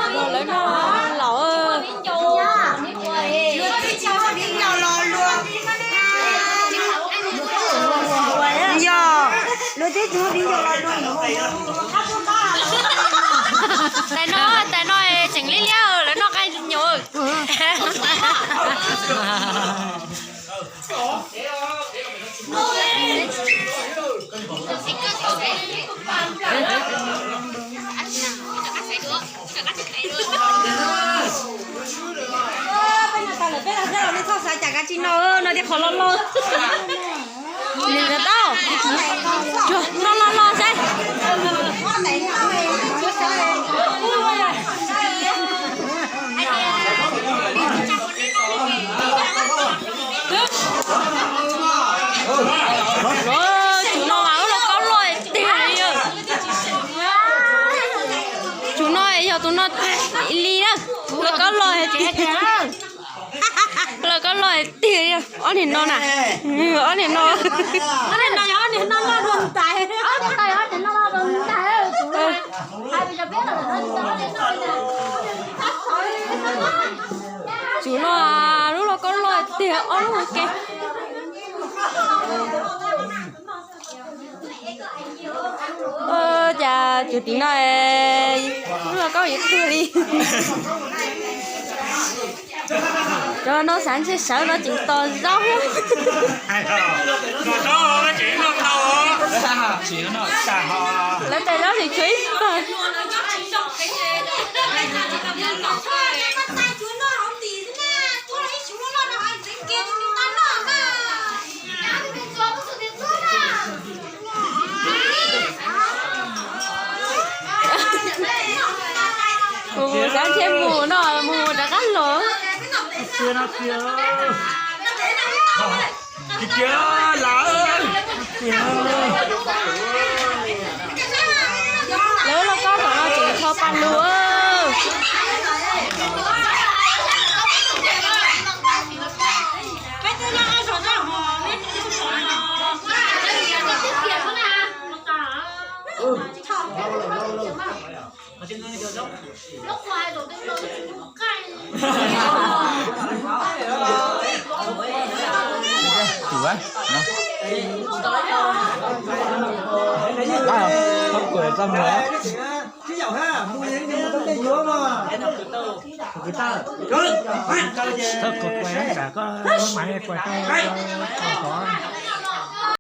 Lawv no laus. Yog, lawv twb tsis muaj viv ncaus los dua. Tais no, tais no tseem liab liab, lawv noj qab nyuj. Peb no tas lawm, peb los, nej txhob xav cas kav tsij noj, noj tej qhov loj loj. Nws tau, noj loj loj saib. Tsum no mas wb lauj kaub loj tiag li. Tsum no yog tus no li na, lauj kaub loj tiag. Lauj kaub loj tiag li, ob niag no na. Ob niag no, ob niag no yog ob niag no loj dua ntais. Tsum no lub lauj kaub loj tiag, ob lub ua ke. Cas tsum tim no lub lauj kaub yuav tuag li. Cov no xav ntshe sawv no tseem tos zaub. Lawv tais zaub tseem tshuav ib pawg. Mus mus xav ntshe mus no mus rov qab los. Lawv lauj kaub tom no tseem tho pa lug. Thawj kuv kuaj nram koj mas kuaj tau qhov.